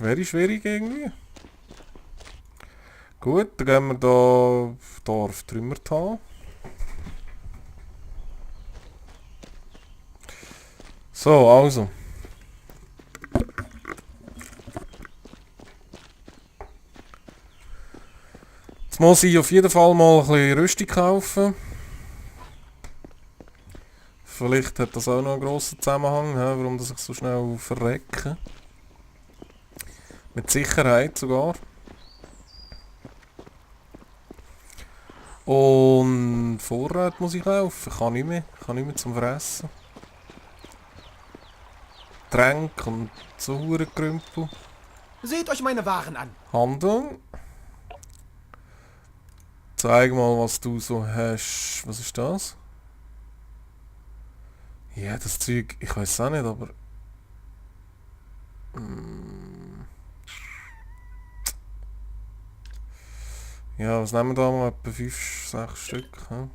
very schwierig irgendwie. Gut, dann gehen wir da Dorf Trümmertal. So, also. Jetzt muss ich auf jeden Fall mal ein bisschen Rüstung kaufen. Vielleicht hat das auch noch einen grossen Zusammenhang, warum das ich so schnell verrecke. Mit Sicherheit sogar. Und Vorrat muss ich kaufen. Kann nicht mehr. Kann nicht mehr zum Fressen. Tränke und so Hurenkrümpel. Seht euch meine Waren an. Handel. Zeig mal, was du so hast. Was ist das? Ja, das Zeug, ich weiß auch nicht, aber... Ja, was nehmen wir da mal? Etwa 5, 6 Stück. He?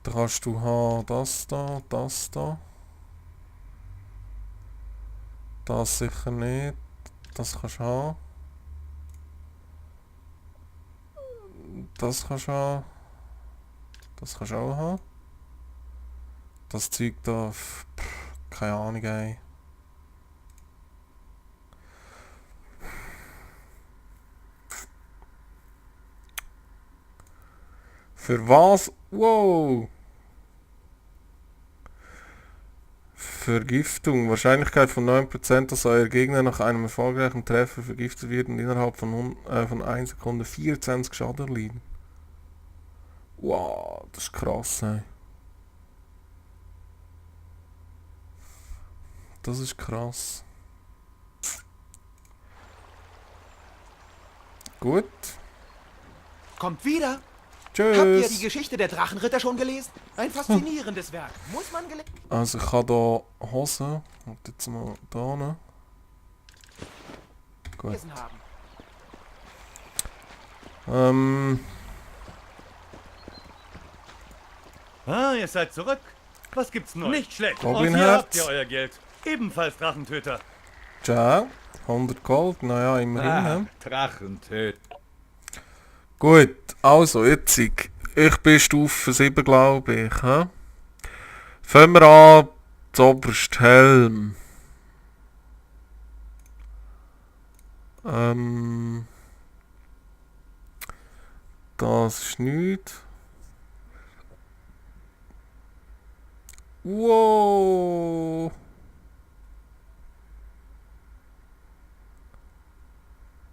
Da kannst du haben das da, das da. Das sicher nicht. Das kannst du haben. Das kannst du haben. Das kannst du auch haben. Das Zeug da, keine Ahnung, ey. Für was? Wow! Vergiftung. Wahrscheinlichkeit von 9%, dass euer Gegner nach einem erfolgreichen Treffer vergiftet wird und innerhalb von 1 Sekunde 24 Schaden erleiden. Wow, das ist krass, ey. Das ist krass. Gut. Kommt wieder. Tschüss. Habt ihr die Geschichte der Drachenritter schon gelesen? Ein faszinierendes Werk. Muss man Also ich habe da Hosen. Und jetzt mal da ne? Gut. gelesen haben. Ihr seid zurück. Was gibt's Neues? Nicht schlecht. Goblin Und hier Herz. habt ihr euer Geld. Ebenfalls Drachentöter. Ciao. 100 Gold. Naja, immerhin. Drachentöter. Gut, also jetzt ich bin Stufe 7, glaube ich. He? Fangen wir an, zoberst Helm. Das ist nichts. Wow.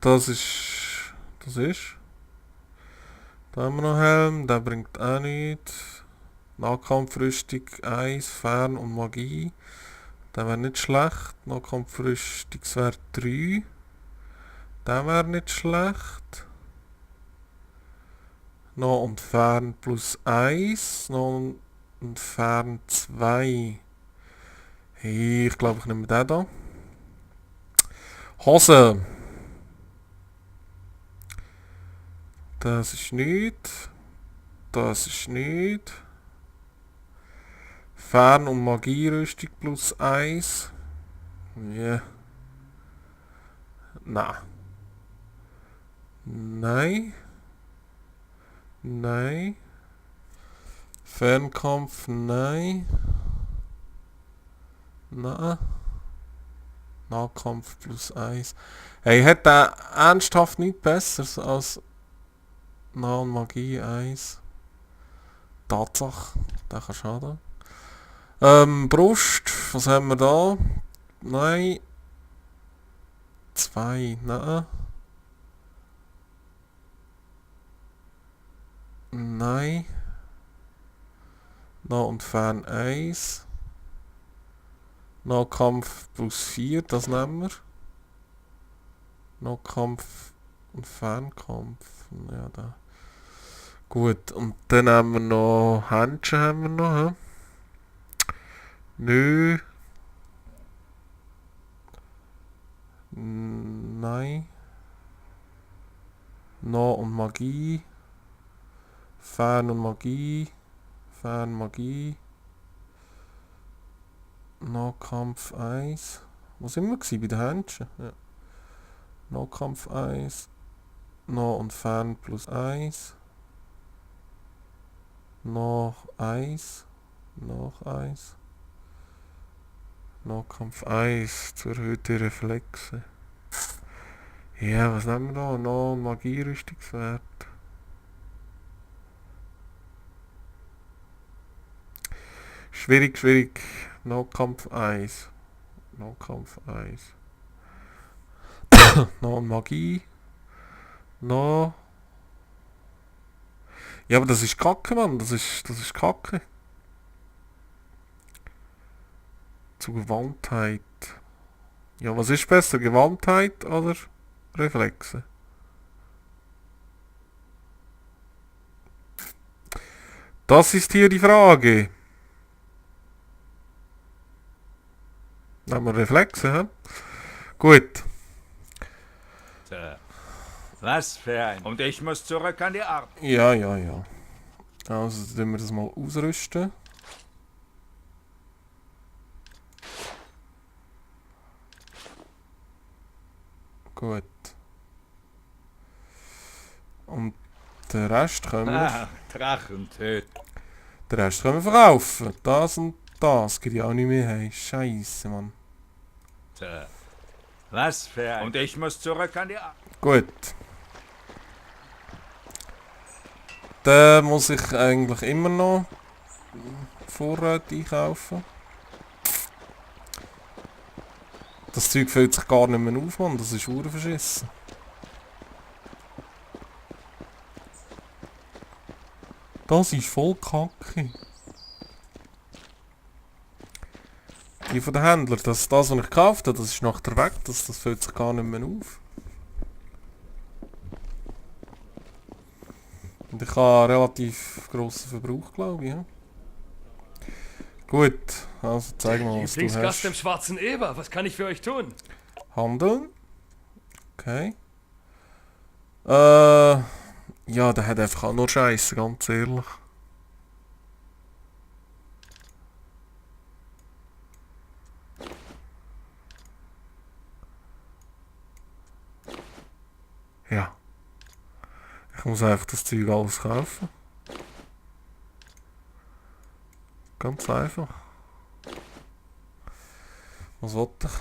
Das ist... Da haben wir noch Helm, der bringt auch nichts. Nahkampfrüstung 1, Fern und Magie. Der wäre nicht schlecht. Nahkampfrüstungswert 3. Der wäre nicht schlecht. Nah und Fern plus 1. Nah und Fern 2. Hey, ich glaube ich nehme den da. Hose. Das ist nicht. Das ist nicht. Fern- und Magierüstung plus 1. Ja. Nein. Nein. Nein. Fernkampf, nein. Nein. Nahkampf plus 1. Hey, hat der ernsthaft nichts Besseres als Nah- und Magie 1? Tatsache, der kann schaden. Brust, was haben wir da? Nein. 2, nein. Nein. Nah und Fern 1. Nahkampf plus 4, das nehmen wir. Nahkampf und Fernkampf. Ja, da. Gut, und dann haben wir noch Händchen haben wir noch. He? Nö. Nein. Nah- und Magie. Fern- und Magie. Fern-Magie. Nahkampf 1. Wo sind wir gewesen? Bei den Händchen? Ja. Nahkampf 1. Nah und Fern plus 1. Nach 1. Nach 1. Nahkampf 1. Zu erhöhte Reflexe. Ja, was nehmen wir da? Nah- und Magierüstungswert. Schwierig, schwierig. Nahkampf 1. Nahkampf 1. Nah- und Magie. Nah. Ja, aber das ist Kacke, Mann. Das ist Kacke. Zu Gewandtheit. Ja, was ist besser? Gewandtheit oder Reflexe? Das ist hier die Frage. Nehmen wir Reflexe, hä? Gut. Tja, was für ein... Und ich muss zurück an die Arbeit. Ja, ja, ja. Also, dann wir das mal ausrüsten. Gut. Und den Rest können wir... Ah, Drachen töten. Den Rest können wir verkaufen. Das und das geht ja auch nicht mehr. Hey, Scheiße, Mann. Tja, was für ein... Und ich muss zurück an die Arbeit. Gut. Dann muss ich eigentlich immer noch Vorrat einkaufen. Das Zeug füllt sich gar nicht mehr auf, Mann. Das ist verschissen. Das ist voll Kacke. Die von den Händlern, das, was ich gekauft habe, das ist nachher weg. Das füllt sich gar nicht mehr auf. Und ich habe relativ grossen Verbrauch, glaube ich. Ja. Gut, also zeig mal, was du Lieblingsgast im hast. Schwarzen Eber, was kann ich für euch tun? Handeln. Okay. Ja, der hat einfach auch nur Scheiße, ganz ehrlich. Ja. Ich muss einfach das Zeug alles kaufen. Ganz einfach. Was wollte ich?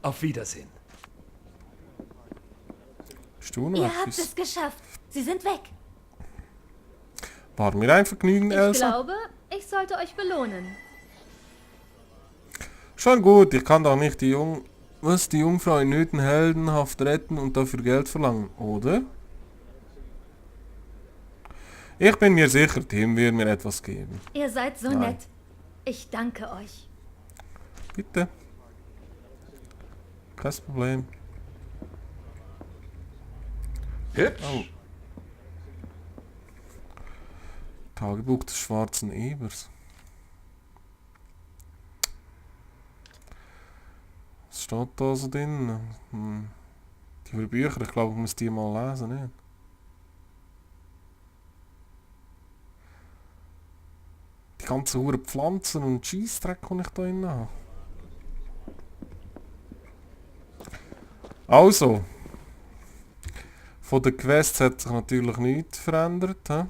Auf Wiedersehen. Hast du noch Ihr habt etwas? es geschafft. Sie sind weg. War mir ein Vergnügen, Ich Elsa? glaube, ich sollte euch belohnen. Schon gut, ich kann doch nicht die Jungfrau in Nöten heldenhaft retten und dafür Geld verlangen, oder? Ich bin mir sicher, Tim wird mir etwas geben. Ihr seid so Nein. nett. Ich danke euch. Bitte. Kein Problem. Hübsch. Oh. Tagebuch des Schwarzen Ebers. Was steht da so drin? Die Bücher, ich glaube, ich muss die mal lesen, nicht? Die ganzen Huren Pflanzen und Scheissdreck, den ich da drin habe. Also. Von den Quests hat sich natürlich nichts verändert. He?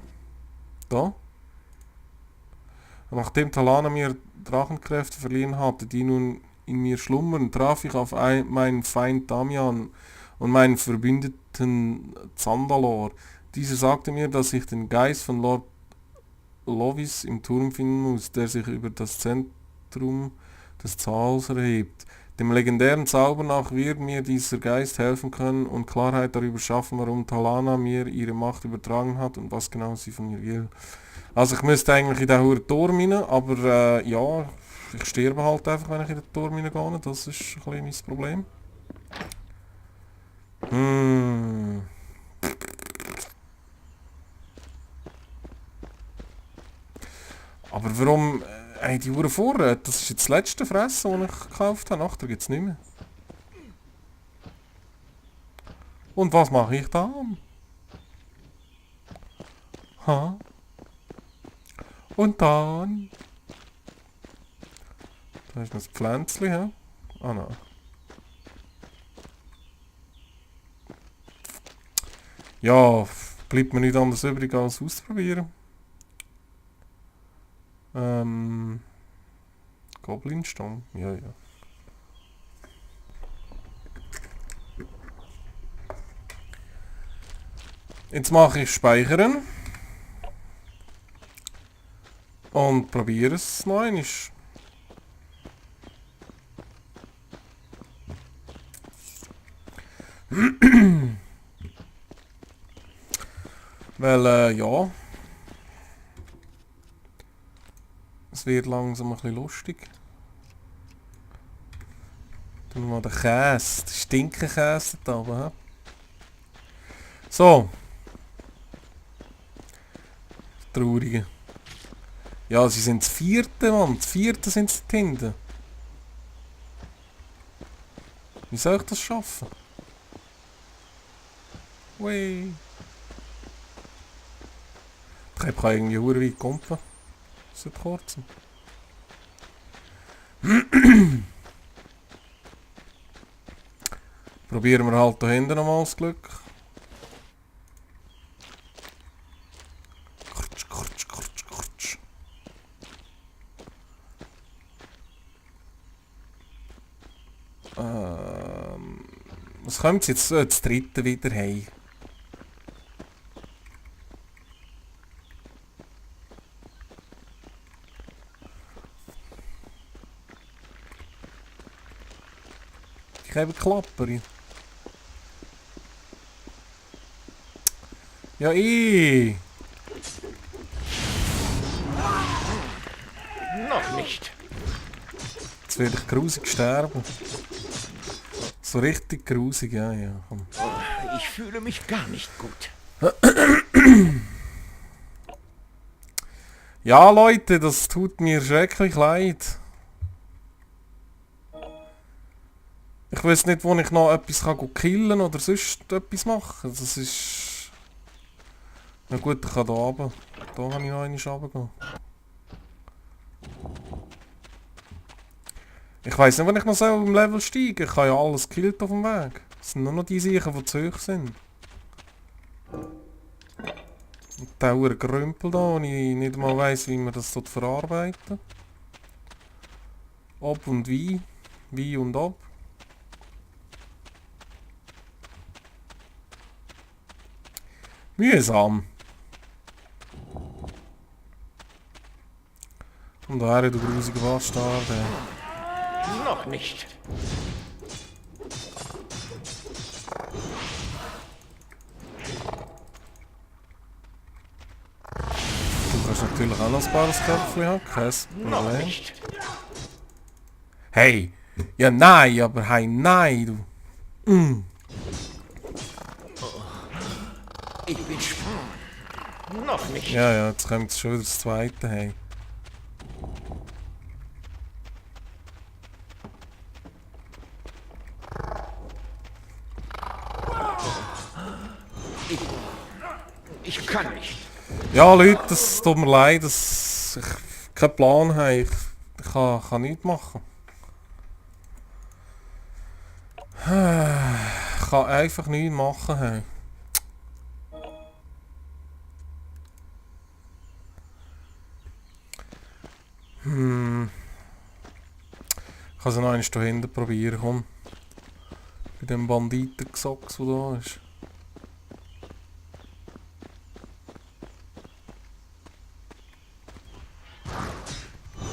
Da. Nachdem Talana mir Drachenkräfte verliehen hatte, die nun in mir schlummern, traf ich auf meinen Feind Damian und meinen Verbündeten Zandalor. Dieser sagte mir, dass ich den Geist von Lord Lovis im Turm finden muss, der sich über das Zentrum des Zahls erhebt. Dem legendären Zauber nach wird mir dieser Geist helfen können und Klarheit darüber schaffen, warum Talana mir ihre Macht übertragen hat und was genau sie von mir will. Also ich müsste eigentlich in den Turm rein, aber ja, ich sterbe halt einfach, wenn ich in den Turm reingehe. Das ist ein bisschen mein Problem. Aber warum... die Uhr vorräte, das ist jetzt das letzte Fressen, das ich gekauft habe. Nachher gibt es nicht mehr. Und was mache ich dann? Ha? Und dann? Da ist noch ein Pflänzchen, hä? Ah nein. Ja, bleibt mir nicht anders übrig als auszuprobieren. Goblinstamm? Ja, ja. Jetzt mache ich Speichern. Und probiere es noch einmal. Weil, ja. Es wird langsam ein bisschen lustig. Tun wir mal den Käse, den Stinkenkäse da oben. So. Traurige. Ja, sie sind das vierte, Mann. Das vierte sind sie da hinten. Wie soll ich das schaffen? Ui. Ich kann irgendwie hure weit kommen. Seit kurzem. Probieren wir halt da hinten nochmal das Glück. Kurz, kurz, kurz, kurz. Was kommt jetzt das dritte wieder hey? Ich habe Klapper. Ja, Noch nicht. Jetzt werde ich grusig sterben. So richtig grusig, ja, ja. Komm. Ich fühle mich gar nicht gut. Ja, Leute, das tut mir schrecklich leid. Ich weiß nicht, wo ich noch etwas kann killen oder sonst etwas machen. Das ist... Na gut, ich kann da runter. Da kann ich noch einmal runtergehen. Ich weiss nicht, wenn ich noch so im Level steige. Ich habe ja alles gekillt auf dem Weg. Es sind nur noch die Sachen, die zu hoch sind. Und der hure Grümpel da, wo ich nicht mal weiss, wie man das dort verarbeiten. Ob und wie. Wie und ob. Mühsam. Und daher der grusige Bastard. Noch nicht. Du kannst natürlich auch noch ein paar Köpfchen haben, kein Noch Problem. nicht. Hey! Ja nein, aber hey nein, du. Ich bin noch nicht. Ja, ja, jetzt kommt schon wieder das zweite, hey. Ich kann nicht. Ja Leute, das tut mir leid, dass ich keinen Plan habe. Ich kann nichts machen. Ich kann einfach nichts machen. Hey. Ich kann es noch einmal hier hinten probieren, komm. Bei dem Banditengesocks, der da ist.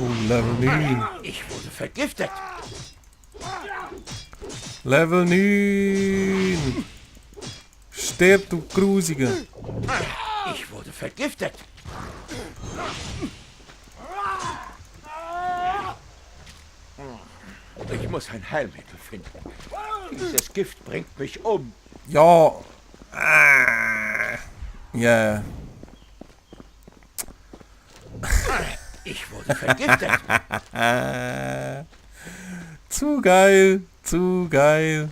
Oh, Level 9. Ich wurde vergiftet. Level 9. Stirb, du Grusige. Ich wurde vergiftet. Ich muss ein Heilmittel finden. Dieses Gift bringt mich um. Ja. Ja. Ich wurde vergiftet. Zu geil. Zu geil.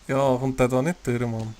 Ja, kommt der da nicht durch, Mann.